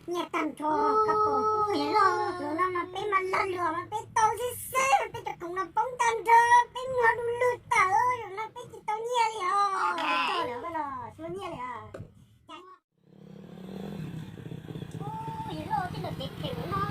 Nyiaj tag nrho, koj pom, yog loj, zaum no mas peb mas lag luam mas peb tau xwb xwb, peb cov khoom no poob tag nrho, peb muag du lug tawm, zaum no peb tsis tau nyiaj li os. Tsis tau nyiaj li os. Yog loj, tej lom cev phem no.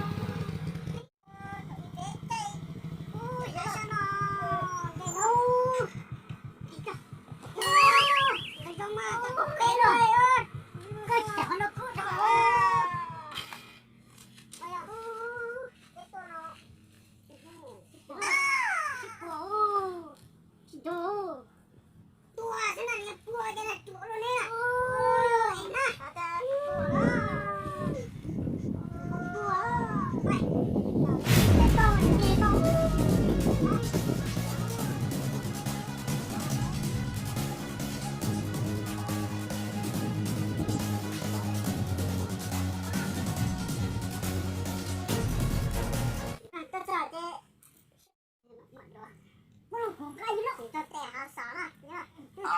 Muab lub khoom nqa ib lub khoom txog tes hav xav na.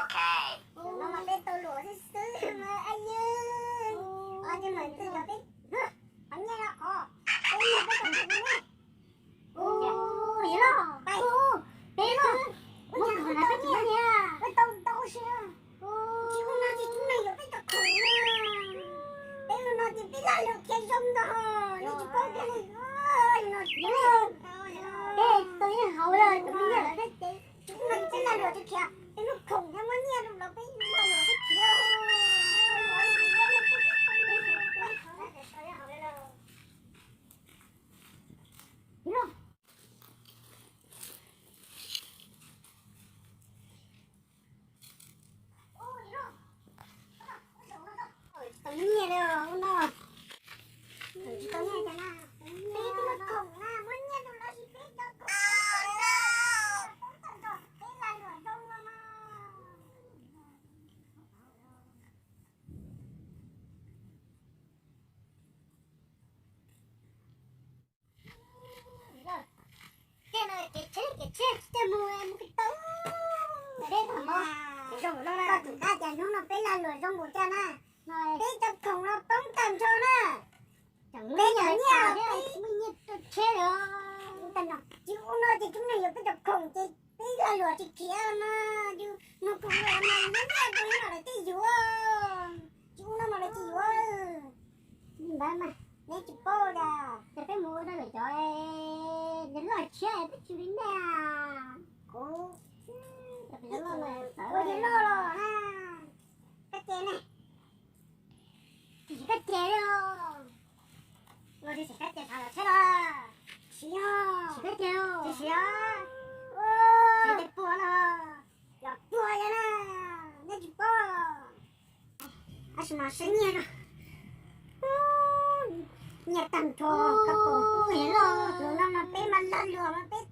Ok. No mas peb tau luam xwb xwb mas, a yw. Os, ces mam ntxwg cov peb qhov nyiaj no qhov, peb nyiaj peb tau tus ne. Ua, yog loj, pais, peb loj, muab khoom na peb tsis muab nyiaj. Peb tau ntau si. Tsis ua no ces tub neeg yuav peb cov khoom na. Peb ua no ces peb lag luam khiav zoo ntag, nej tsis paub tias li. Peb tau ib hauv lawm, tus me nyuam lawm, tsis ua no ces peb lag luam khiav, peb lub khoom thiab muab nyiaj rau lawv, peb lag luam peb khiav. Tau nyiaj li ua no. Tsis tau nyiaj cas na. Peb tau khoom na, muab nyiaj rau lawv, peb tau khoom na. Peb lag luam zoo no. Tej no kev tsheb, kev tsheb tsis tau mus, mus kev taw. Peb tham mog, zoo no na, koj tseem hais tias hnub no peb lag luam zoo npaum cas na. Peb cov khoom no poob tag nrho na. Peb cov nyiaj, peb muaj nyiaj rau tsheb li. Tsis ua no ces tub neeg yuav peb cov khoom ces peb lag luam tsis khiav mas, yus muag khoom lawm mas muab nyiaj rau lawv, lawv thiaj yuav. Tsis ua no mas lawv tsis yuav. Li ntawd mas neb tsis paub li. Ces peb mus ua rau lawv cov, lawv loj tshiab peb tsis li nej. Kuv, ua yawg loj los na. Koj ces ne? Tsis koj ces li os. Los tsis koj ces thaum los tsheb los. Tsis yog. Tsis koj ces los. Tsis yog. Tsis ces puas los. Los puas yog na. Nej tsis paub. Tab sis mas saib nyiaj no. Nyiaj tag nrho, koj pom, yawg loj, zaum no mas peb mas lag luam mas peb